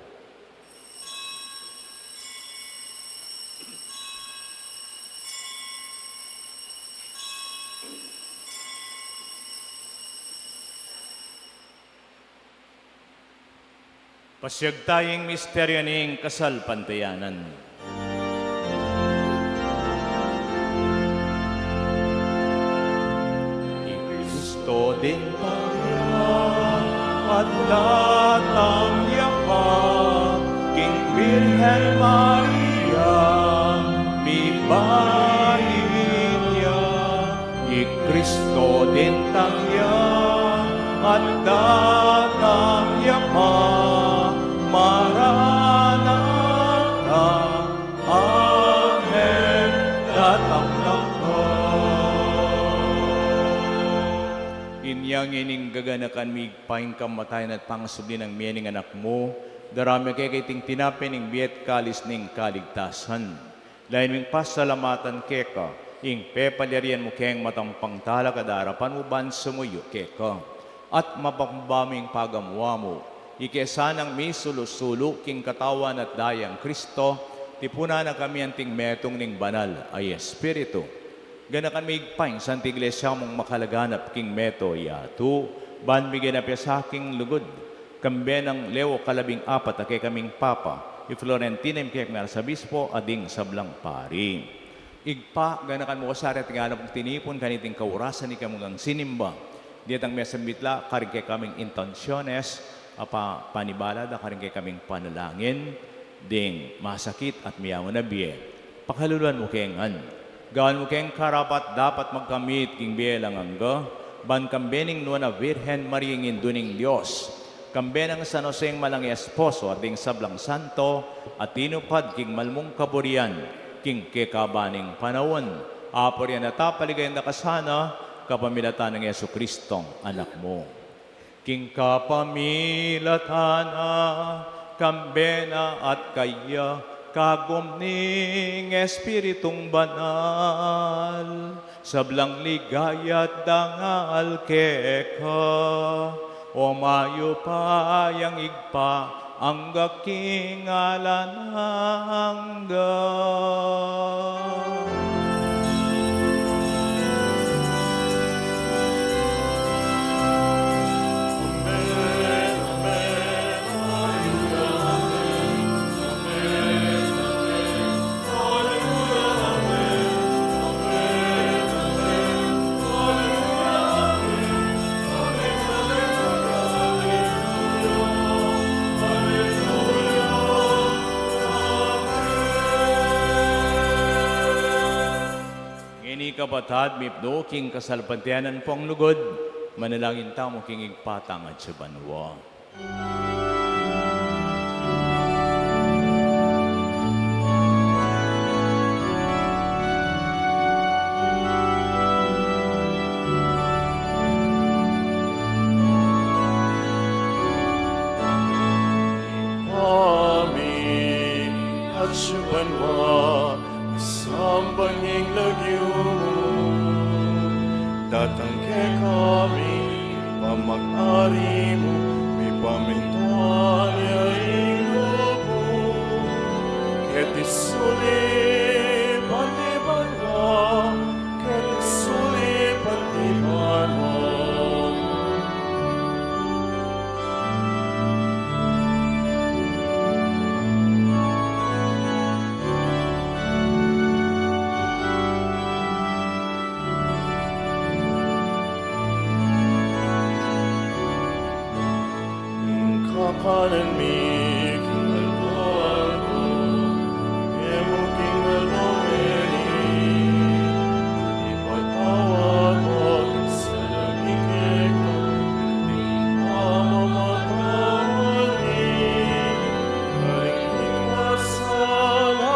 Pasiag taya ing misteryu ning kasalpantayanan. I Kristo dintang ya, at datang ya pa king Birhen Maria, mibayu ya. I Kristo dintang ya, at datang ya pa, Maranatha. Amen. Datang na ka. Inya ngeni gaganakan mi, Ibpa, ing kamatayan at pangasubli nang mie ning Anak mu, darame kekami iting tinape ning bie at kalis ning kaligtasan. Lalu ming pasalamatan keka ing pepalyarian mu keng matampang talakad king arapan mu ban sumuyu keka, at mapakumbaba mu ing pagamuan mu, ike sanang misulu-sulu king katawan at daya nang Kristo, tipunan na kami anting metung ning Banal a Espiritu. Ganakan me, Ibpa, ing Santa Iglesia mung makalaganap king mabilug a yatu, ban migay na pie sa king lugud, kambe nang Leo kalabing apat a kekaming Papa, i Florentino a kekaming Arsobispo, at ding sablang pari. Ibpa, ganakan mu kami sa reting alap tinipun kaniting kaurasan ning kamung sinimba. Detang mesambit la karing kekaming intensiones, a pa-, panibala da karing kekaming panalangin, ding masakit at miyaman a bie. Pakaluluan mu ke ngan. Gawan mu keng karapat-dapat magkamit king bie alang angga, ban kambe ning Nuan a Virgen Maria ing Indu ning Dios, kambe nang San Jose ing Malang Esposo at ding sablang santo a tinupad king mal mung kaburian king kekaban ning panaun. Apurian at apaligayan da ka sana, kapamilatan nang Jesucristong Anak mu. King kapamilatan na, kambe na at kaya, kagum ning Espiritung Banal, sablang ligaya at dangal keka, o mayupayang Ibpa, angga king alang angga. Ngeni kapatad, mipnu king kasalpantayanan pung lugud, manalangin tamu king Ibpa tang atsu banua. Ibpa mi, atsu banua, misamban ya ing lagyu mu, datang kekami ing pamag-ari mu, mipamintuan ya ing lub mu, keti sulip anti banua, keti sulip anti banua. Ing kakanan mi king aldo-aldo, ibie mu king aldo ngeni, ipatawad mu ing sala mi keka, anti ing pamamatawad mi karing mikasala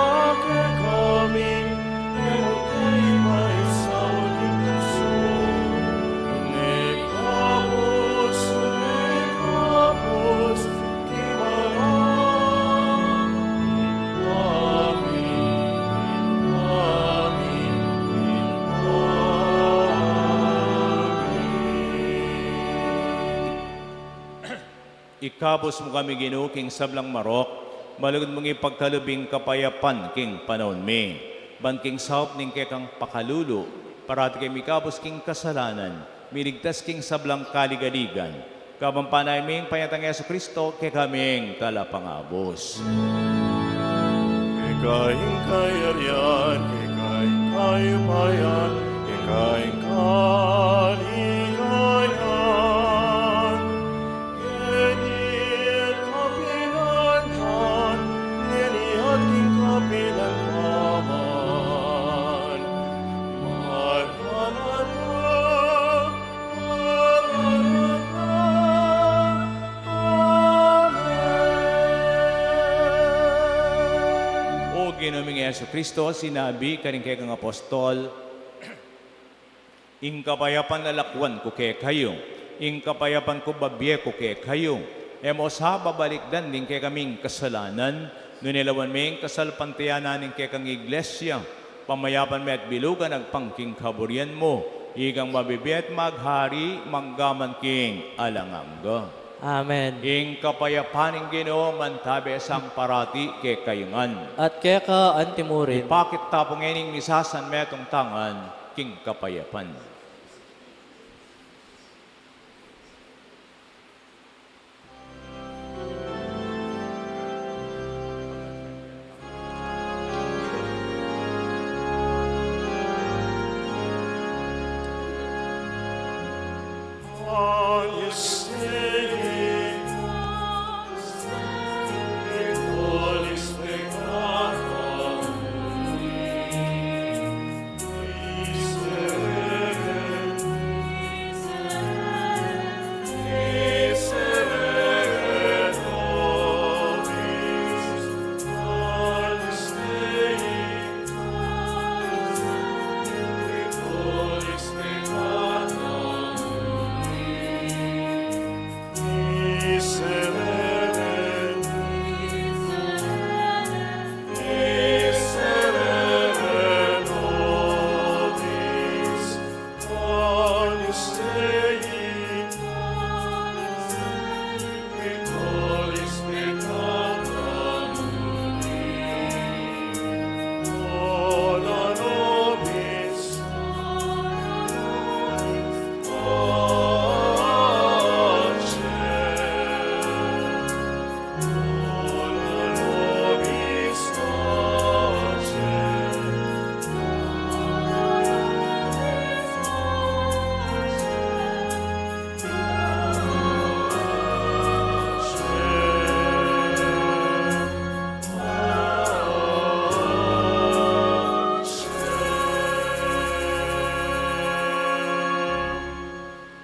Ikabus mu kami, Ginu, king sablang marok, malugud mung ipagkalub ing kapayapan king panaun mi. Ban king saup ning kekang pakalulu, parati kami ikabus king kasalanan, miligtas king sablang kaligaligan. Kabang panayan mi ing panyatang Jesucristo, kekaming talapangabus. Keka ing kayarian, keka ing kayupayan, keka ing kaligayan. Ngeni at kapilan man, ngeni at king kapilan pa man. Marhanata, marhanata. Amen. O Ginu ming Jesucristo, sinabi karing kekang apostol, Ing kapayapan lalakwan ku kekayu, ing kapayapan ku babie ku kekayu. E mu sa babalikdan ding kekaming kasalanan, nune lawan me ing kasalpantayanan ning kekang Iglesia, pamayapan me at bilugan agpang king kaburian mu, ikang mabibie at maghari mangga man king alang angga. Amen. Ing kapayapan ning Ginu mantabe sa parati kekayu ngan. At keka anti mu rin. Ipakit ta pu ngening misasanmetung tangan king kapayapan.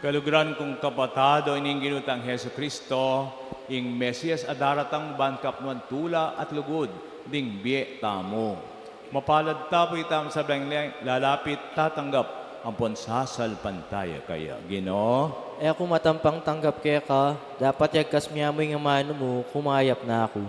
Kaluguran kung kapatad, o ini ing Ginu tang Jesucristo, ing Mesias a daratang ban kapnuan tula at lugud ding bie tamu. Mapalad ta pu ita, sablang lalapit, tatanggap ampon sasalpantaya kaya. Ginu, e ku matampang tanggap keka, dapat yagkas mu ya ing amanu mu, kumayap na ku.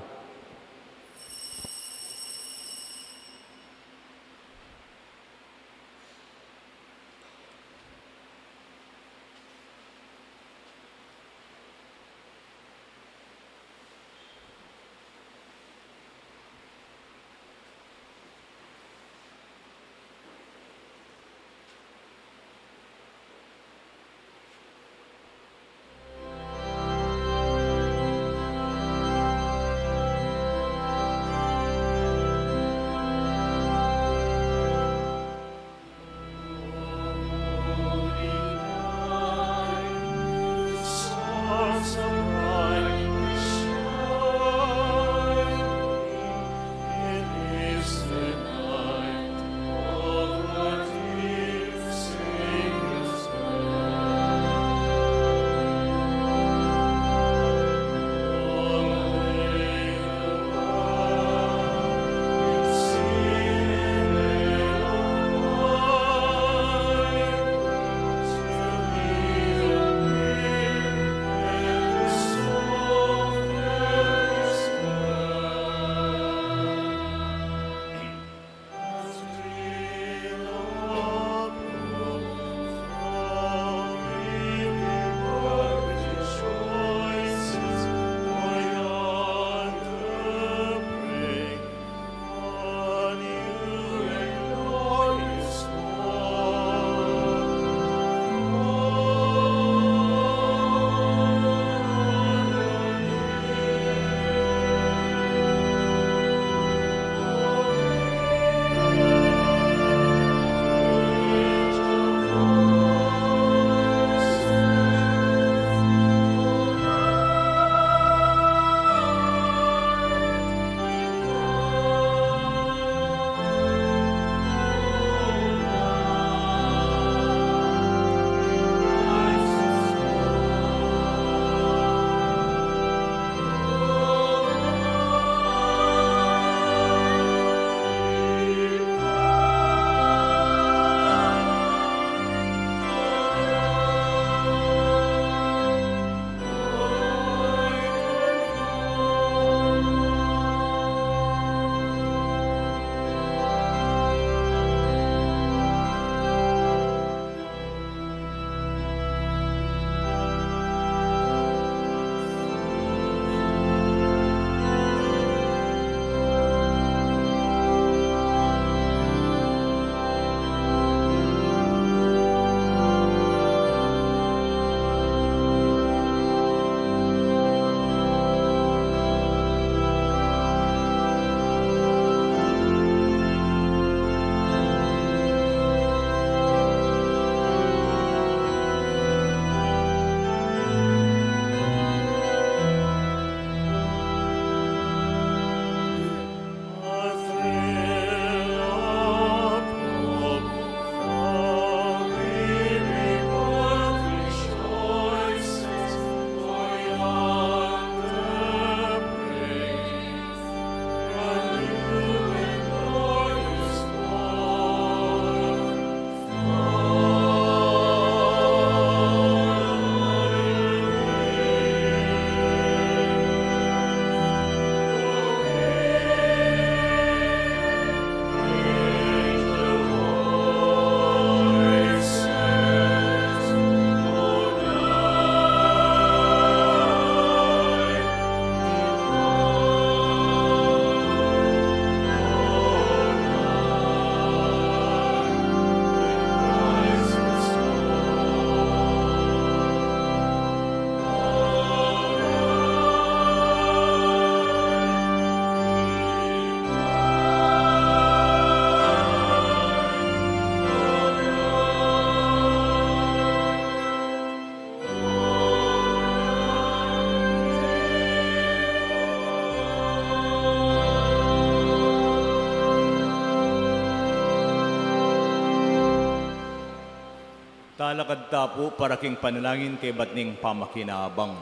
Talakad ta pu para king panalangin kaybat ning pamakinabang.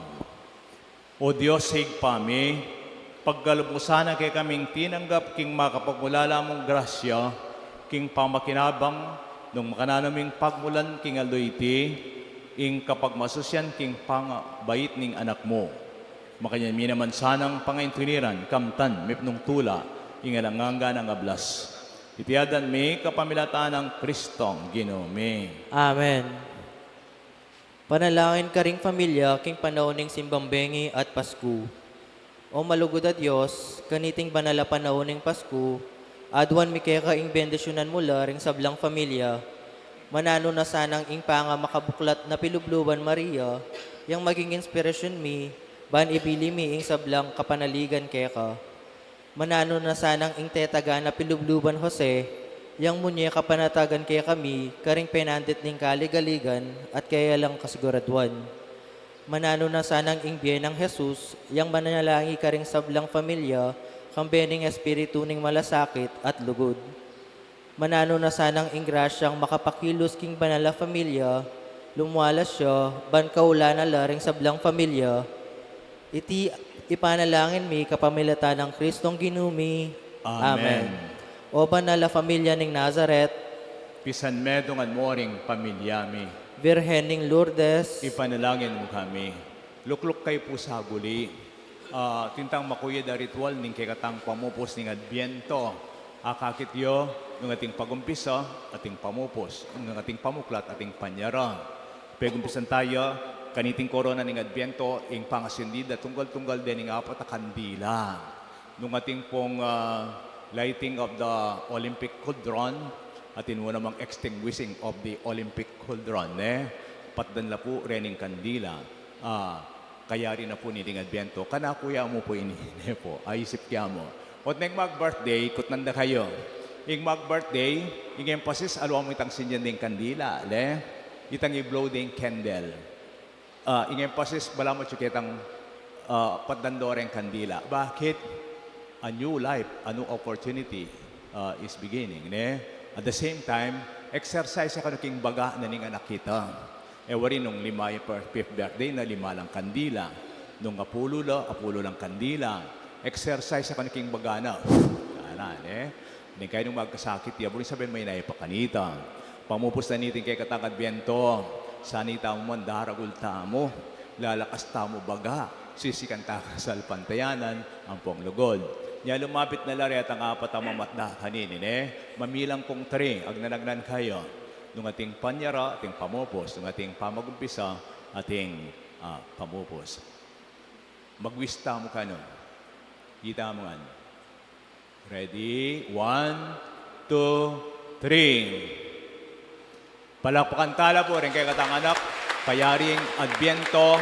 O Dios, Ibpa mi, pagkalub mu sana kekaming tinanggap king makapagmulala mung grasya, king pamakinabang, nung makananu ming pagmulan king aldo iti, ing kapagmasusyan king pangabait ning Anak mu. Makanyan mi naman sanang pangaintuniran, kamtan, mipnung tula, ing alang angga nang ablas. Iti adan mi kapamilatan nang Kristong Ginu mi. Amen. Panalangin karing familia king panaun ning Simbang Bengi at Pasku. O malugud a Dios, kaniting banal a panaun ning Pasku, aduan mi keka ing bendisyunan mu la ring sablang familia. Mananu na sanang ing pangamakabuklat na pilubluban Maria, yang maging inspirasyon mi, ban ibili mi ing sablang kapanaligan keka. Mananu na sanang ing tetagan a pilubluban Jose, yang munye kapanatagan kekami, karing penandit ning kaligaligan at keya lang kasiguraduan. Mananu na sanang ing bie nang Jesus, yang manalangi karing sablang familia, kambe ning espiritu ning malasakit at lugud. Mananu na sanang ing grasyang makapakilos king banal a familia, lumualas ya, ban kaulan na la ring sablang familia. Iti ipanalangin mi kapamilatan nang Kristong Ginu mi. Amen. Amen. O banal a familia ning Nazaret, pisanmetungan mu ring familia mi. Virgen ning Lourdes, ipanalangin mu kami. Lukluk kayu pu sa guli. Ah, atin tang makuyad a ritual ning kekatang pamupus ning Adbiento. Akakit yu, nung ating pagumpisa, ating pamupus, nung ating pamuklat, ating panyara. Pegumpisan taya, kaniting korona ning Adbiento, ing pangasindida tunggal-tunggal deng apat a kandila. Nung ating pung, ah, lighting of the Olympic cauldron, atin mu namang extinguishing of the Olympic cauldron, ne? Patdan la pu rening kandila. Ah, kayari na pu niting Adbiento. Kanaku ya mu pu ini, ne pu. Aisip kya mu. Ot neng mag-birthday, kutnan da kayu. Ing mag-birthday, ing emphasis, aliwa mu itang sindian deng kandila, le? Itang i-blow deng candle. Ah, ing emphasis, balamu ketang, ah, patdan do reng kandila. Bakit? A new life, a new opportunity, ah, is beginning, ne? At the same time, exercise ya kanu king baga na ning anak kita. E wari nung lima ing fifth birthday na, lima lang kandila. Nung apulu la, apulu lang kandila. Exercise ya kanu king baga na. Sana, ne? Deng kaya nung magkasakit ya, buri sabyan makanita. Pamupus na niting kekatang Adbiento, sana itamu man daragul tamu, lalakas tamu baga, sisikan ta kasalpantayanan, ampong lugud. Nya lumapit na la retang apat a mamatda kanini, ne? Mamilang kung three, agnan-agnan kayu. Nung ating panyara, ating pamupus, nung ating pamagumpisa, ating, ah, pamupus. Mag-wish tamu kanu. Kita mu ngan. Ready? One, two, three. Palakpakan tala pu ring kekatang anak, payaring Adbiento,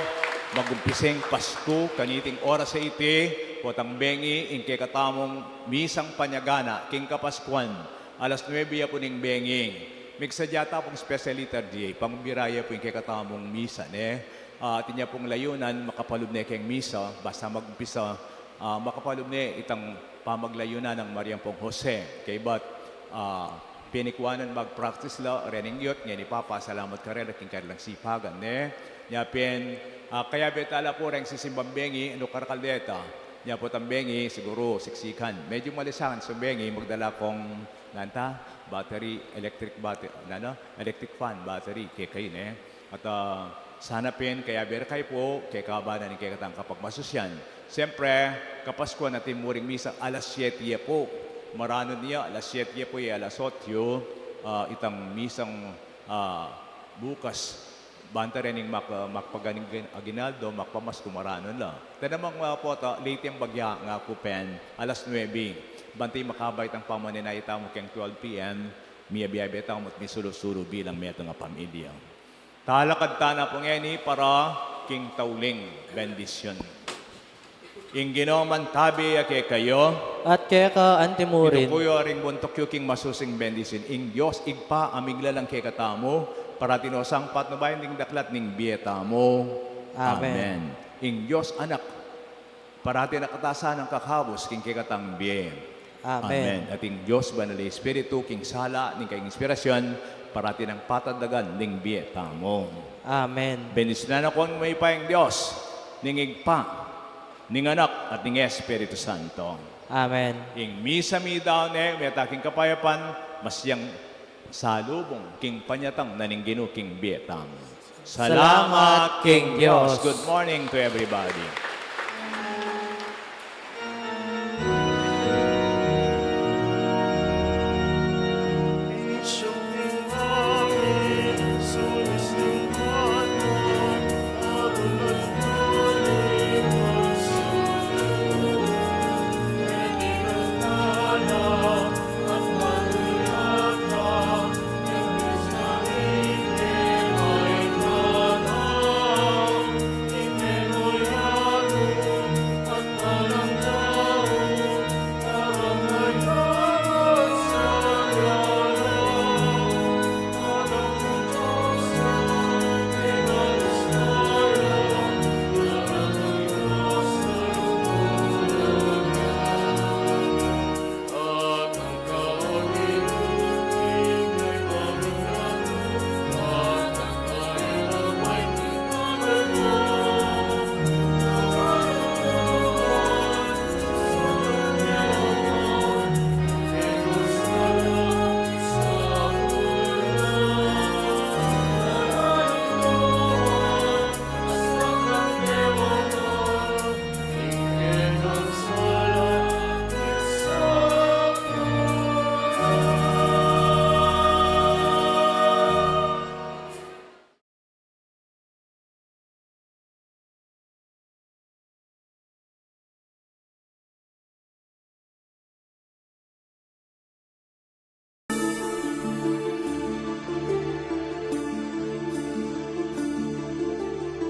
magumpiseng Pasku, kaniting oras a iti, potang bengi, ing kekatamung misang panyagana, king Kapaskuan, alas nuebe ya pu ning bengi. Migsadya ta pung special liturgy, pangumbira ya pu ing kekatamung misa, ne? Ah, atin ya pung layunan, makapalub ne keng misa, basta magumpisa, ah, makapalub ne itang pamaglayunan nang Mariang pung Jose. Kaybat, ah, pinikuanan mag-practice la, rening youth, ngeni papasalamat karela king karelang sipagan, ne? Nya pin, ah, kayabe tala pu reng sisimbang bengi, nung karakal deta. Nya potang bengi, siguru, siksikan. Medyu malisangan sa bengi, magdala kung, nanu ta, battery, electric battery, nanu, electric fan, battery, kekayu, ne? At, ah, sana pin, kayabe ra kayu pu, kekabanan ning kekatang kapagmasusyan. Siyempre, Kapaskuan atin mu ring misa, alas siyete ya pu. Maranun ya, alas siyete ya pu, ya alas otso, ah, itang misang, ah, bukas. Banta rening mak-, makapag-aguinaldo, makapamasko, maranun la. Ita namang, ah, pota, late yang bagya, ngaku pin, alas nuebe. Banta makaba itang pamaninaya tamu keng twelve P M, miyabe-yabe tamu at misulu-sulu bilang metung a pamilya. Talakad tana pu ngeni para king tauling bendisyun. Ing Ginu mantabi ya kekayu. At keka anti mu rin. Iduku yu ring buntuk yu king masusing bendisyun. Ing Dios Ibpa a miglalang kekatamu, parati no sang patnubayan ding daklat ning bie tamu. Amen. Amen. Ing Dios Anak, parati na katasan nang kakabus king kekatang bie. Amen. Amen. At ing Dios Banal a Espiritu, king sala ning kayang inspirasyon, parati nang patadagan ding bie tamu. Amen. Bendisyunan na kong mayupayang Dios, ning Ibpa, ning Anak, at ning Espiritu Santo. Amen. Ing misa mi daun ne, mete king kapayapan, masyang salubung king panyatang na ning Ginu king bie tamu. Salamat king Dios. Good morning to everybody.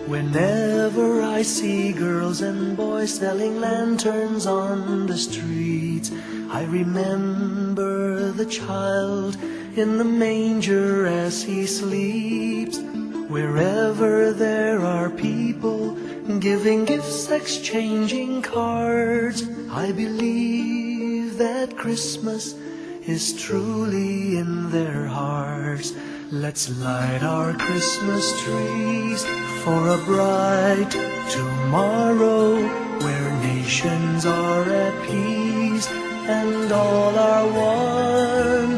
Whenever I see girls and boys selling lanterns on the streets, I remember the child in the manger as he sleeps. Wherever there are people giving gifts, exchanging cards, I believe that Christmas is truly in their hearts. Let's light our Christmas trees for a bright tomorrow where nations are at peace and all are one.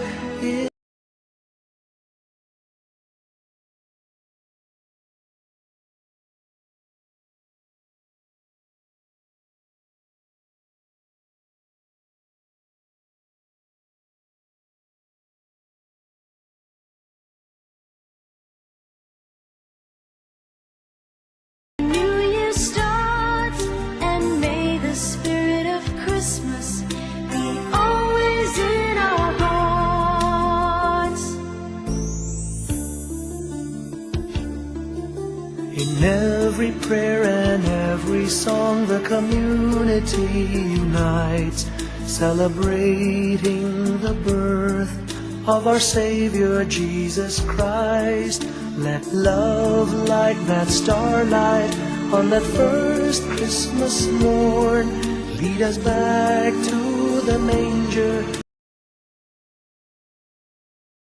New Year starts, and may the spirit of Christmas be always in our hearts. In every prayer and every song, the community unites, celebrating the birth of our Savior Jesus Christ. Let love, like that starlight on that first Christmas morn, lead us back to the manger